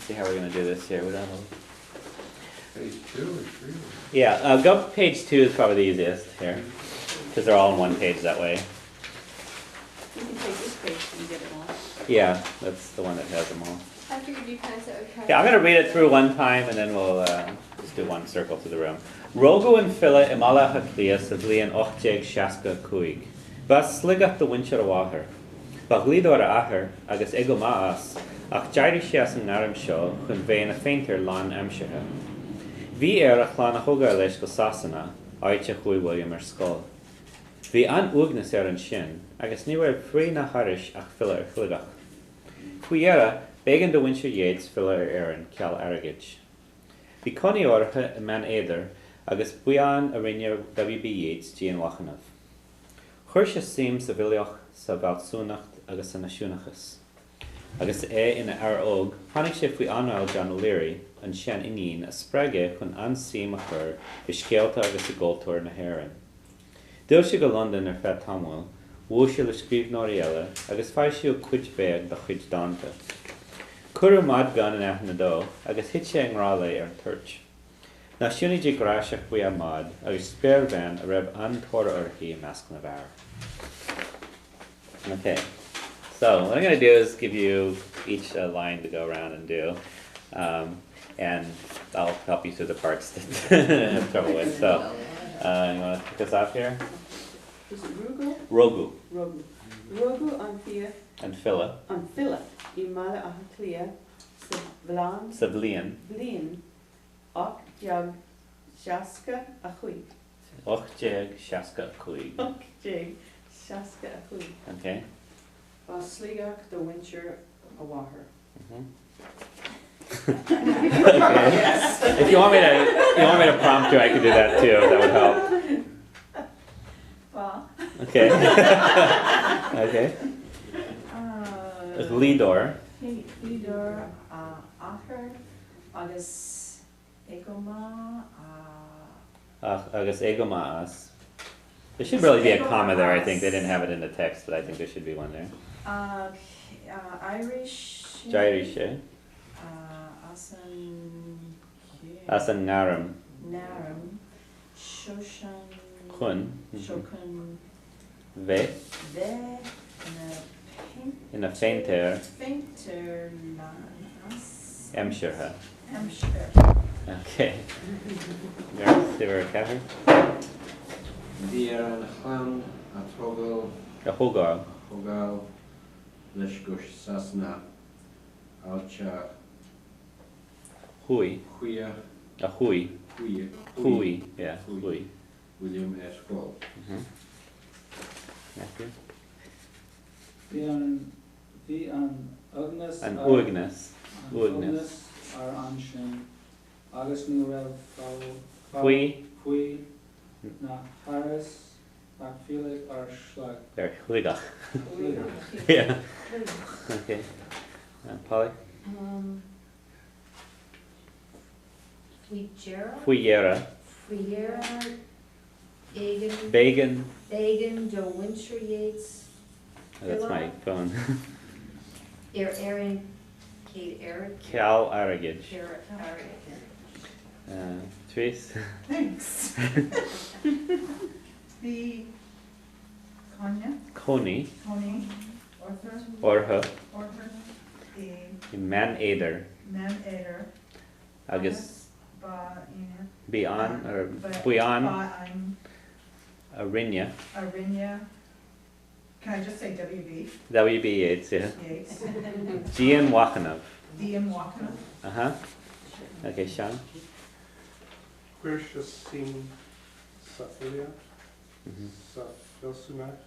Let's see how we're going to do this here. We don't have a Page 2 or 3? Yeah, go page 2 is probably the easiest here, because they're all on one page that way. You can take this page and get it all. Yeah, that's the one that has them all. I figured you kind of said okay. Yeah, I'm going to read it through one time and then we'll just do one circle through the room. Rugadh an file i mBaile Átha Cliath sa bhliain 1865. B'as Sligeach do mhuintir a mháthar. Ba dhlíodóir a athair, agus é go maith as, ach d'éirigh sé as an ngairm seo chun bheith ina phéintéir lánaimseartha. Bhí air a chlann a thógáil leis go Sasana, áit a chuaigh William ar scoil. Bhí an-uaigneas air ansin, agus ní raibh faoi ná thairis ach filleadh ar Shligeach. Faoi dheireadh, b'éigean do mhuintir Yeats filleadh ar Éirinn, ceal airgid. Bhí cónaí orthu i mBeann Éadair agus ba ann a rinne W.B. Yeats dianmhachnamh. Chuir sé suim sa bhfilíocht, sa bhfealsúnacht agus sa náisiúnachas. Agus é ina fhear óg, tháinig sé faoi anáil John O'Leary, an sean-fhínín, a spreag é chun an-suim a chur i scéalta agus i gcultúr na hÉireann. D'fhill sé go Londain ar feadh tamaill, bhuail sé le scríbhneoirí eile agus foilsíodh cuid bheag dá chuid dánta. Cuireadh Maud Gonne in aithne dó agus thit sé i ngrá léi ar an toirt. Náisiúnaí díograiseach ba ea Maud agus spéirbhean a raibh an-tóir uirthi i measc na bhfear. Okay, so what I'm going to do is give you each a line to go around and do, um, and I'll help you through the parts that I have trouble with. So, uh, you want to kick us off here? Is it Rugo? Rugadh. Rugadh. Rugadh an fia. An file. An file i mBaile Átha Cliath sa bhliain. Sa bhliain. Bhliain 1865. 1865. 1865. Okay. B'as Sligeach do mhuintir a mháthar. Okay. If you want me to, if you want me to prompt you, I could do that too. That would help. Ba. Okay. Okay. Dhlíodóir. Dhlíodóir a athair agus é go maith a. Agus é go maith as. There should really be a comma there, I think. They didn't have it in the text, but I think there should be one there. Ach d'éirigh sé. D'éirigh sé. As an. As an ngairm. Ngairm seo sin. Chun. Seo chun. Bheith. Bheith ina Ina phéintéir. Phéintéir lán-aimseartha. Aimseartha. Ok. Uimhir 4. Bhí air an chlann a tógáil. A thógáil. A thógáil leis go Sasana, áit a. Chuaigh. Chuaigh. A chuaigh. Chuaigh. Chuaigh, yeah, chuaigh. William ar scoil. Matthew. Bhí an Bhí an uaigneas An ar uaigneas. An Uaigneas. uaigneas air ansin agus ní raibh Faoi. faoi ná thairis ach filleadh ar Shlig. Ar Shligeach. Shligeach. Yeah. Okay. Polly? Um, faoi dheireadh. Faoi dheireadh. Faoi dheireadh éigin. B'éigean. B'éigean do mhuintir Yeats Oh, that's my phone. Ar Éirinn céad airgid. Ceal airgid. Ceal airgid. Therese? Thanks. Bhí Coinne. Cónaí. Cónaí. Orthu. Orthu. Orthu i. I mBeann Éadair. mBeann Éadair. Agus. Ba ina. Bhí an, or ba ann. Ba ann. A rinne. A rinne. Can I just say W.B.? W.B. Yeats, yeah. Yeats. Dianmhachnamh. Dianmhachnamh. Uh-huh. Okay, Sean? Chuir sé suim sa fhilíocht, sa bhfealsúnacht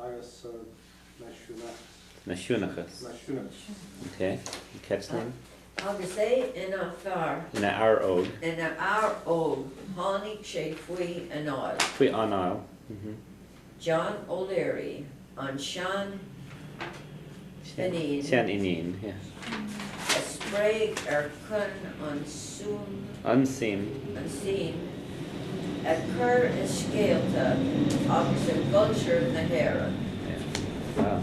agus sa náisiúnachas. Náisiúnachas. Náisiúnachas. Okay. Caitlín? Agus é ina fhear. Ina fhear óg. Ina fhear óg, tháinig sé faoi anáil. Faoi anáil. John O'Leary, an sean Fhínín. Sean Fhínín, yeah. A spreag air chun an suim. An suim. An suim a chur i scéalta agus i gcultúr na hÉireann. Yeah. Wow.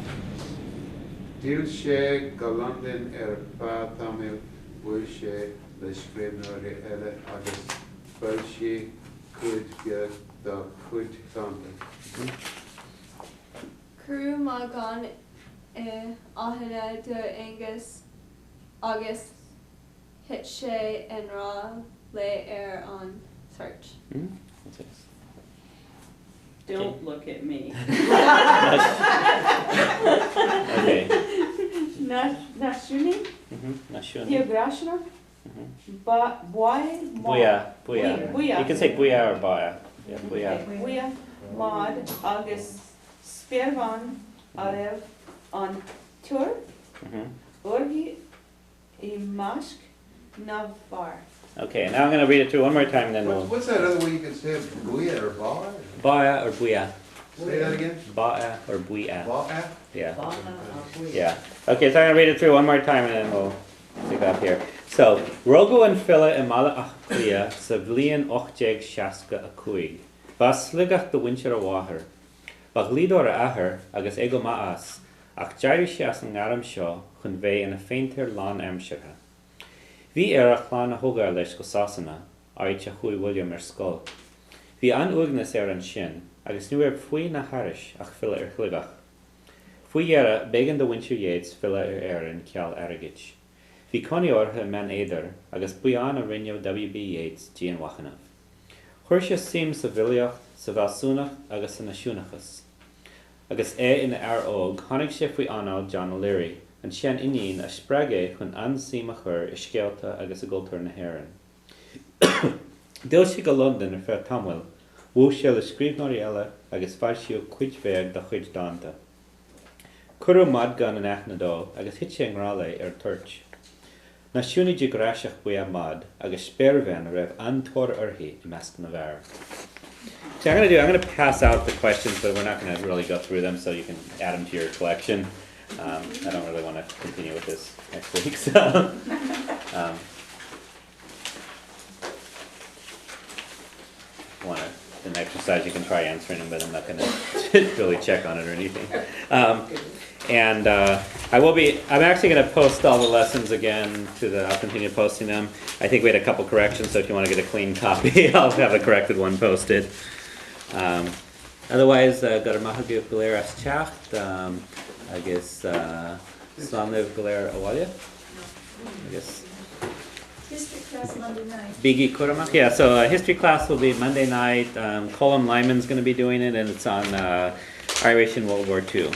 D'fhill sé go Londain ar feadh tamaill. Bhuail sé le scríbhneoirí eile agus foilsíodh cuid bheag dá chuid dánta. Cuireadh Magan i aithne do Aengus agus thit sé i ngrá léi ar an toirt. Don't look at me. Okay. Náisiúnaí? Náisiúnaí. Díograiseach? Ba Buí Buia, buia. Buia. You can say buia or baya. Yeah, buia. Buia Maud agus spéirbhean a raibh an-tóir uirthi i measc na bhfear. Okay, now I'm going to read it through one more time, and then we'll. What's that other way you can say it? Buia or baya? Baya or buia. Say that again? Baya or buia. Baya? Yeah. Baya or buia. Yeah. Okay, so I'm going to read it through one more time, and then we'll pick up here. So, rugadh an file i mBaile Átha Cliath sa bhliain 1865. Ba as Sligeach do mhuintir a mháthar. Ba dhlíodóir a athair, agus é go maith as, ach d'éirigh sé as an ngairm seo chun bheith ina phéintéir lánaimseartha. Bhí air a chlann a thógáil leis go Sasana, áit a chuaigh William ar scoil. Bhí an-uaigneas air ansin agus ní raibh faoi ná thairis ach filleadh ar Shligeach. Faoi dheireadh, b'éigean do mhuintir Yeats filleadh ar Éirinn ceal airgid. Bhí cónaí orthu i mBeann Éadair agus ba ann a rinne W.B. Yeats dianmhachnamh. Chuir sé suim sa bhfilíocht, sa bhfealsúnacht agus sa náisiúnachas. Agus é ina fhear óg, tháinig sé faoi anáil John O'Leary, an sean-Fhinín a spreag é chun an-suim a chur i scéalta agus i gcultúr na hÉireann. D'fhill sé go Londain ar feadh tamaill, bhuail sé le scríbhneoirí eile agus foilsíodh cuid bheag dá chuid dánta. Cuireadh Maud Gonne in aithne dó agus thit sé i ngrá léi ar an toirt. Náisiúnaí díograiseach ba ea Maud agus spéirbhean a raibh an-tóir uirthi i measc na bhfear. So I'm going to do, I'm going to pass out the questions, but we're not going to really go through them, so you can add them to your collection. Um, I don't really want to continue with this next week, so. Um, want an exercise, you can try answering them, but I'm not going to really check on it or anything. Um, and uh, I will be, I'm actually going to post all the lessons again to the, I'll continue posting them. I think we had a couple corrections, so if you want to get a clean copy, I'll have a corrected one posted. Um, otherwise, uh, go raibh maith agaibh go léir as teacht, um, agus uh, slán libh go léir abhaile. I guess. History class Monday night. Bígí cúramach. Yeah, so uh, history class will be Monday night. Um, Colm Lyman's going to be doing it, and it's on uh, Irish in World War II.